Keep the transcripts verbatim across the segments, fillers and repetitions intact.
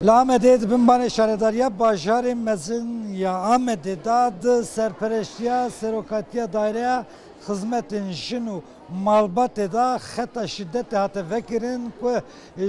Li Amedê di bin banê Şaredariya Bajarê Mezin ya Amedê de di serpereştiya Serokatiya Daireya Xizmetên Jin û Malbatê de xeta şîdetê hate vekirin ku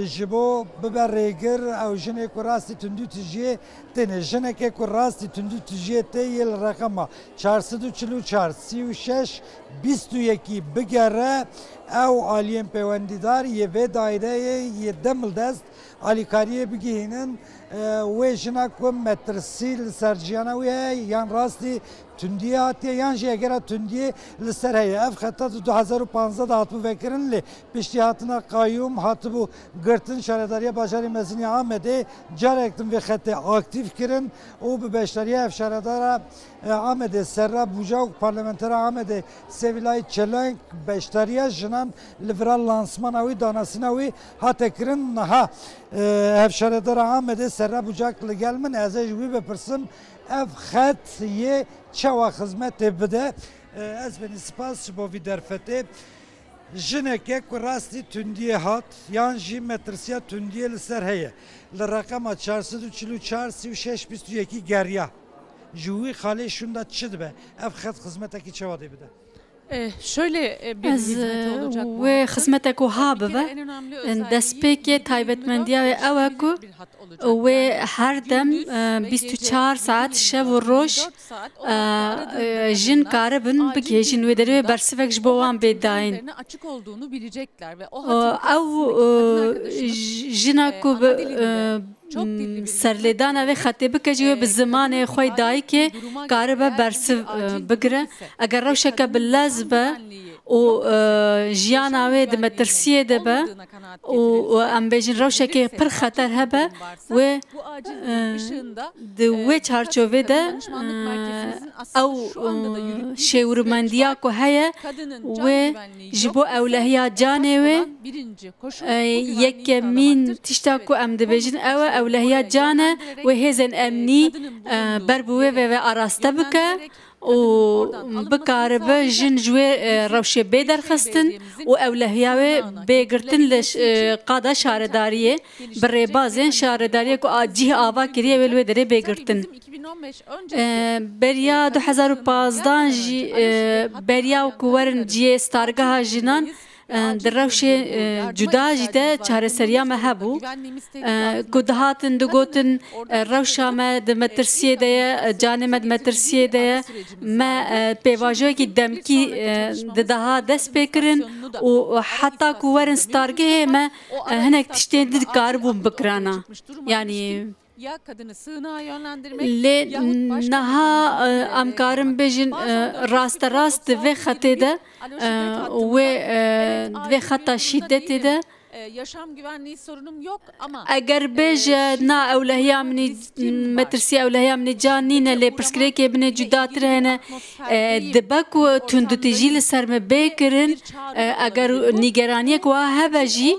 ji bo bibe rêgir ew jinê ku rastî tundî tijiyê têne. Jinekê ku rastî tundî tijiyê tê yê li reqema çar sed û çil û çar, sî û şeş, bîst û yekî bigere, ew aliyên pêwendîdar yê vê daîreyê yê demildest alîkariyê bigihînin, e, wê jina ku metirsî li ser jiyana wî heye, yan rastî tundiyê hatiye, yan jî egera tundiyê li ser heye. Ev xeta di du hezar û panzdeh de hatibû vekirin, lê piştî hatina qayûm hatibû girtin. Şaredariya Bajarê Mezin ya Amedê carek din vê xetê aktîf kirin û bi beşdariya hevşaredara, e, Amedê Serra Bucak, parlamentera Amedê Sevilay Çelenk, beşdariya jinan li vira lansmana wî, danasîna wî hate kirin. Niha, e, hevşaredara Amedê Serra Bucak li gel min, ez ê ji wî bipirsim, ev xet yê çawa xizmetê bide? E, ez benî spas ji bo vî derfetê. Jineke ku rastî tundiyê hat, yan jî metirsiya tundiyê li ser heye, li reqema çar sed û çil û çar, sî û şeş, bîst û yekî geriya. Ji wî xalê şûnda çi dibe? Ev xet xizmetekî çawa dê bide? Eh, şöyle, e, bir Ez hizmeti e, olacak bu wê hattın. Xizmetek wiha bibe. Destpêkê taybetmendiya wê ew e ku wê her dem, e, bîst û çar saet, şev û roj, e, e, jin karibin bigihêjin wê derê, wê bersivek ji bo wan bê dayîn. Ew, e, j-, jina ku bi, e, m, serlêdana vê xetê bike jî wê bi zimanê xwe yê dayikê karibe bersiv, e, bigire. Eger rewşeke bi lez be û, e, jiyana wê di metirsiyê de be û, û em bêjin rewşekê pir xeter hebe, wê, e, di wê çarçovê de, e, ew, e, şêwirmendiya ku heye, wê ji bo ewlehiya canê wê, e, yekemîn tişta ku em dibêjin ew e, ewlehiya can e, wê hêzên emnî, e, ber bi wê ve, ve araste bike û bikaribe jin ji wê, e, rewşê bê derxistin û ewlehiya wê bê girtin li ş-, e, qada şaredariyê, bi rêbazên şaredariyê ku a-, cih ava kiriye wê li wê derê bê girtin. E, beriya du hezar û pazdeh jî, e, beriya ku werin cihê stargeha jinan, e, di rewşê, e, cuda jî de çareseriya me hebû. E, ku dihatin digotin, e, rewşa me di metirsiyê de ye, e, canê me di metirsiyê de ye, me, e, pêvajoyekî demkî, e, didiha dest pê kirin û heta ku werin stargehê me, e, hinek tiştên din dikaribûn bikirana. Yanî, lê niha, e, em karin bêjin, e, rasterast di vê xetê de, e, wê, e, di vê xeta şîdetê de, eger bêje, na, ewlehiya min î, metirsiya ewlehiya min î can nîne, lê pirsgirêkê binê cudatir hene, e, dibe ku tundutîjî li ser me bê kirin, e, eger nîgeraniyek wiha hebe jî,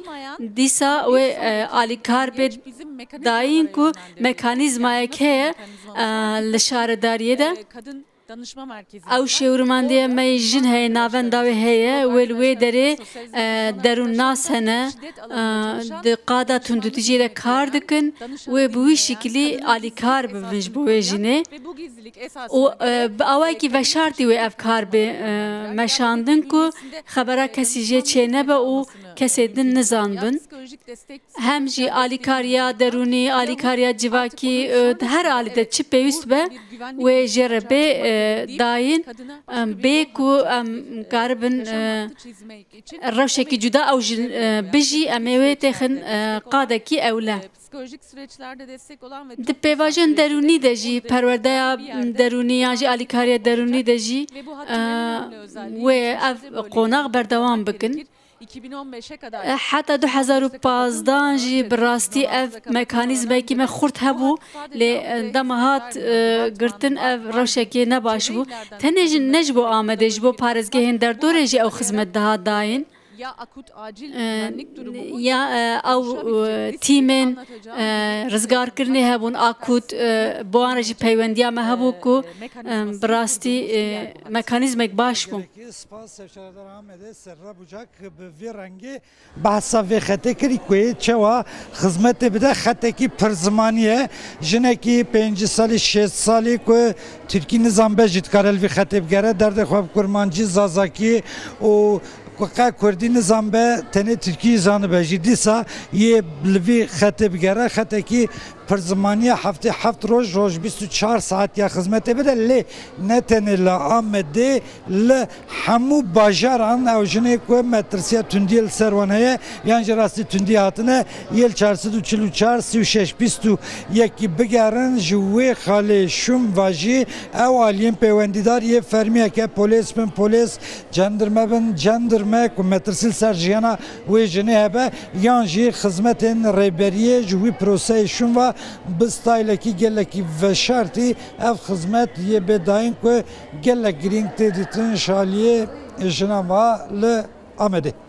dîsa wê, e, alîkar bê dayîn ku mekanîzmayek heye, e, li şaredariyê de. Ew şêwirmendiya me yê jin heye, navenda wê heye, wê li wê derê, e, derûnnas hene, e, di qada tundutîjê de kar dikin, wê bi wî şikilî alîkar bibin ji bo wê jinê. Û, e, bi awayekî veşartî wê ev kar bê, e, meşandin ku xebera kesî jê çênebe û kesê din nizanbin. Hem jî alîkariya derûnî, alîkariya civakî, e, di her alî de çi pêwîst be, wê jê re bê, e, dayîn, em, bê ku em karibin, e, rewşekî cuda ew jin, e, bijî, em ê wê têxin, e, qadekî ewle. Di pêvajoyên derûnî de jî, perwerdeya derûnî yan jî alîkariya derûnî de jî, e, wê ev qonax berdewam bikin. E, heta du hezar û pazdeh jî bi rastî ev mekanîzmekî me xurt hebû, lê, e, dema hat, e, girtin ev rewşekê ne baş bû. Tenê ji, ne ji bo Amedê, ji bo parêzgehên derdorê jî ew xizmet dihat dayîn. Ya akut, acil, e, güvenlik durumu mu? Ya, e, ew, e, tîmên, e, rizgarkirinê hebûn akut, e, bi wan re jî peywendiya me hebû ku, e, bi rastî, e, mekanîzmek baş bû. Spas, Şaredar Amedê, Serra Bucak bi vî rengî behsa vê xetê kirî ku yê çawa xizmetê bide, xetekî pir zimanî ye. Jinekî pêncî salî, şêst salî ku tirkî nizanbe jî dikare li vî xetê bigere, derdê xwe bi kurmancî, zazakî û ku qe kurdî nizanbe, tenê tirkî zanibe jî. Dîsa yê li vî xetê bigere, xetekî pir zimanî ye, heftê heft roj, roj bîst û çar saet ya xizmetê bide, lê ne tenê li Amedê, li hemû bajaran ew jinê ku metirsiya tundiyê li ser wan heye, yan jî rastî tundî hatine, yê li çar sed û çil û çar, sî û şeş, bîst û yekî bigerin, ji wê xalê şûn ve jî ew aliyên pêwendîdar yê fermiyeke polês bin polês, cendirme bin cendirme ku metirsî li ser jiyana wê jinê hebe, yan jî xizmetên rêberiyê ji wî proseyê şûn ve bi staylekî gelekî veşartî ev xizmet yê bê dayîn ku gelek girîng tê dîtin ji aliyê jinan ve li Amedê.